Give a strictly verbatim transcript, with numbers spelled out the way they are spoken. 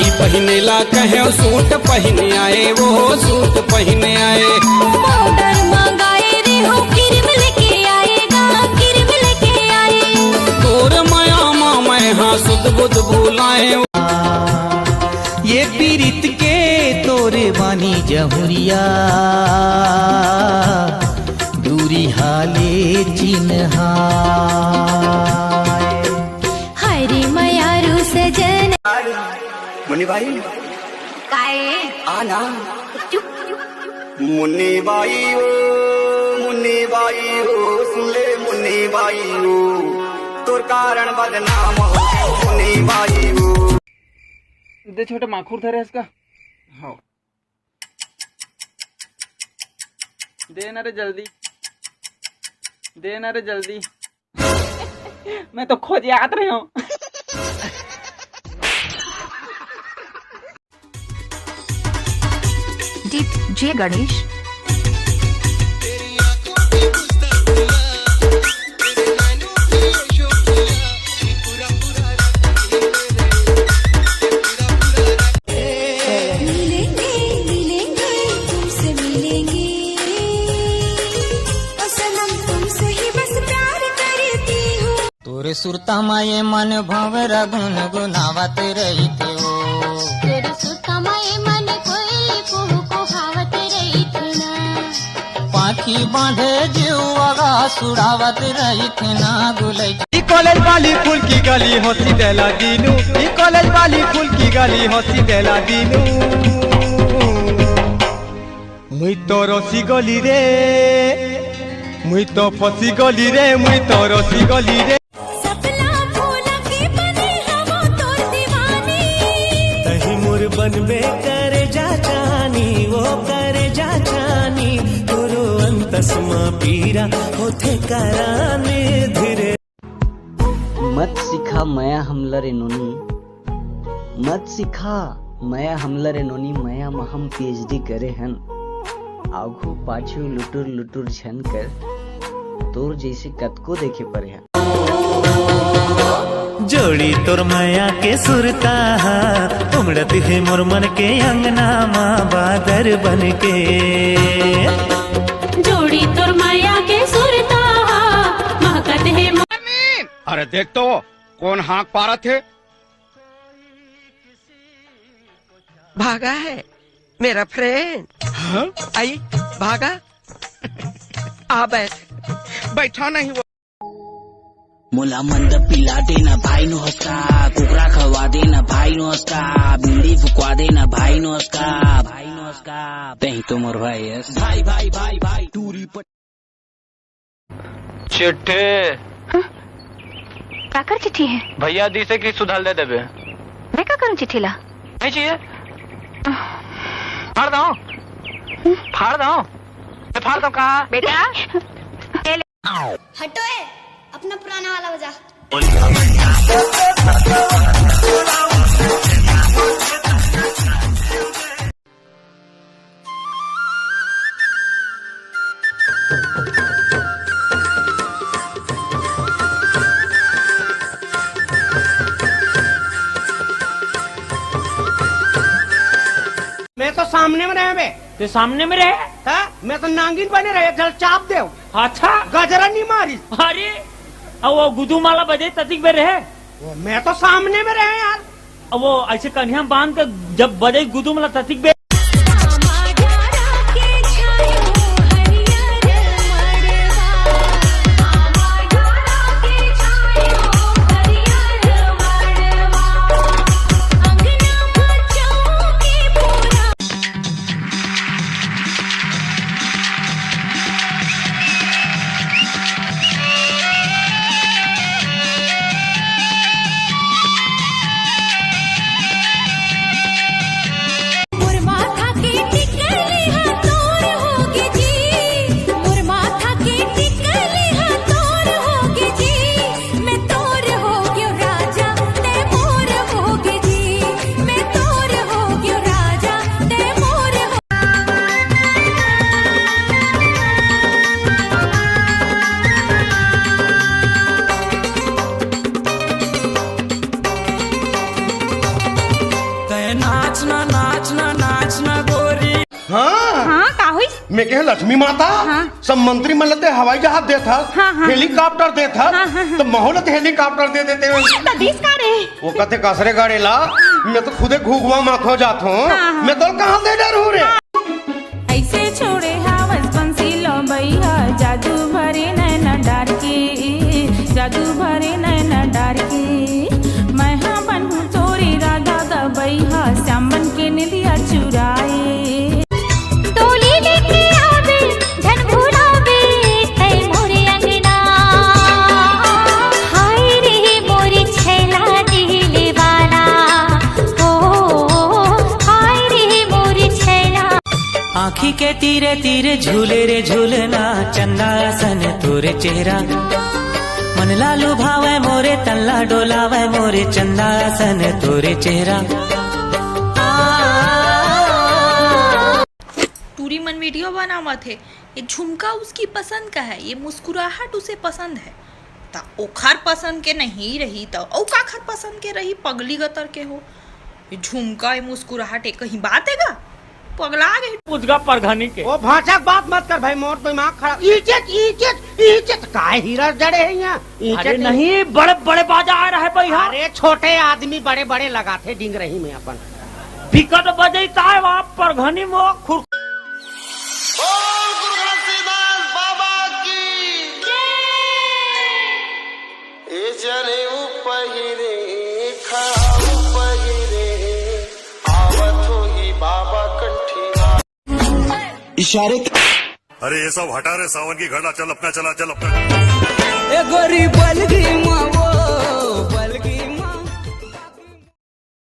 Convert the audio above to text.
पहिने ला कहे सूट पहिने आए, वो सूट पहिने आए। पाउडर मंगाए रे हो, क्रीम लेके आएगा, क्रीम लेके आए। तोर माया मा मैं हाँ सुध बुध बुलाए। ये पीरित के तोरे बानी जहुरिया, दूरी हाले चिन्हाय। हरे मयारू सजन। मुन्नी भाई। काय? आ ना। चुप, चुप, चुप। मुन्नी बाई ओ, मुन्नी बाई ओ, सुन ले मुन्नी बाई ओ, तोर कारण बदनाम हो गई मुन्नी बाई ओ। दे छोटे माखुर धरे इसका। हाँ। दे ना रे जल्दी, दे ना रे जल्दी। मैं तो खोज याद रहे हूँ। डीजे गणेश। मिलेंगे, मिलेंगे, तुमसे मिलेंगे। ओ सनम, तुमसे ही बस प्यार करती हूँ। तोरे सुरता म ये मन भंवरा गुनगुनावत रहिथे ओ। तोरे सुरता म ये मन कोयली कुहू कुहावत रहिथे ना। पाखी बांधे जीव आगा सुड़ावत रहिथे ना गुलई। ई कॉलेज वाली फूल की गली हंसी देला दीनू, ई कॉलेज वाली फूल की गली हंसी देला दीनू। मुई तो रसी गली रे, मुई तो फंसी गली रे, मुई तो रसी गली रे। सपना भूला के बने हवो तोर दीवानी। तही मोर बनबे करे जा जानी, वो करे जा जानी, तोरो अंतस मा पीरा होथे कराने धीरे। मत सिखा मया हमला रे नोनी, मत सिखा मया हमला रे नोनी, मया म हम पीएचडी करे हन। आघू पाछू लुटुर लुटुर झन कर, तोर जइसे कतको देखे परे हन। जोड़ी तोर मया के सुरता हा, उमड़त हे मोर मन के अंगना मा बादर बन के। जोड़ी तोर मया के सुरता हा, महकत हे मो- अरे देख तो, कोन हाँक पारत हे? भागा है मेरा फ्रेंड। हाँ? आई, भागा। आ बैठ। बैठा नहीं वो। मोला मंद पिला देना भाई नुस्खा, कुकरा खवा देना भाई नुस्खा, बीड़ी फुकवा देना भाई नुस्खा, भाई नुस्खा। तही तो मोर भाई है। भाई, भाई, भाई, भाई, टूरी पट- चिट्ठी। हाँ? काकर चिट्ठी है? भैया दिसे कि सुधल दे देबे। मैं का करूं चिट्ठी ला? नहीं चाहिए। फाड़ दो। फाड़ दो। मैं फाड़ दो कहा? बेटा, ये ले। हटो ए, अपना पुराना वाला बजा। मैं तो सामने में रहे बे। ते सामने में रहे? हाँ, मैं तो नांगिन बने रहे, जल चाप दे। अच्छा। गजरा नहीं मारी। अरे, अब वो गुदू माला बजे ततिक बे रहे। वो मैं तो सामने में रहे यार। अब वो ऐसे कन्हिया बांध के जब बजे गुदू माला ततिक बे। नाचना, नाचना, नाचना गोरी। हाँ। हाँ, का होइस? मैं कहे लक्ष्मी माता, हाँ। सब मंत्री मन ल ते हवाई जहाज देत हस, हाँ, हाँ। हेलीकॉप्टर देत हस, हाँ, हाँ, हाँ। त महू ल ते हेलीकॉप्टर दे देते। त दिस का रे? वो कथे कसरे गाड़े ला, मैं तो खुदे घुघुआ माथो जात हूँ, हाँ, हाँ। मैं तो कहाँ दे डर हूँ रे। ऐसे छोड़े हावस बंसी लो बैहा, जादू भरे नैना डार के, जादू भरे नैना डार के। मैं हा बनहूँ तोरी राधा गबैहा, श्याम बन के निंदिया चुराए। डोली लेके आवे, झन भुलावे, तै मोरे अंगना। हाय रे मोरे छैला दिल वाला, ओ, हाय रे मोरे छैला। आँखी के तीरे तीरे झूले रे झूलना, चंदा असन तोरे चेहरा। मन ला लुभावे मोरे, तन ला डोलावे मोरे, चंदा असन तोरे चेहरा। टूरी मन वीडियो बनावत हे। ये झुमका उसकी पसंद का है, ये मुस्कुराहट उसे पसंद है। त ओखर पसंद के नहीं रही त अउ काखर पसंद के रही? पगली गतर के हो। ये झुमका, ये मुस्कुराहट, ये कहीं बात है का? पगला गए। पुजगा परघनी के। वो भांचा के बात मत कर भाई, मोर दिमाग खराब। इज्जत, इज्जत, इज्जत काय हीरा जड़े है यहाँ? इज्जत अरे नहीं, बड़े बड़े बाजा आ रहा है भाई। हाँ। अरे छोटे आदमी बड़े बड़े लगाथे डिंग रही में अपन। बिकट बजई काय वहाँ परघनी में खुर बोल गुरु घासीदास बाबा की। ए जने उपहिरे खड़ा उपहिरे आवत होही बाबा कंठीवा। इशारे अरे ये सब हटा रे, सावन की घड़ा, चल अपना, चला, चल अपना। ए गोरी बलगी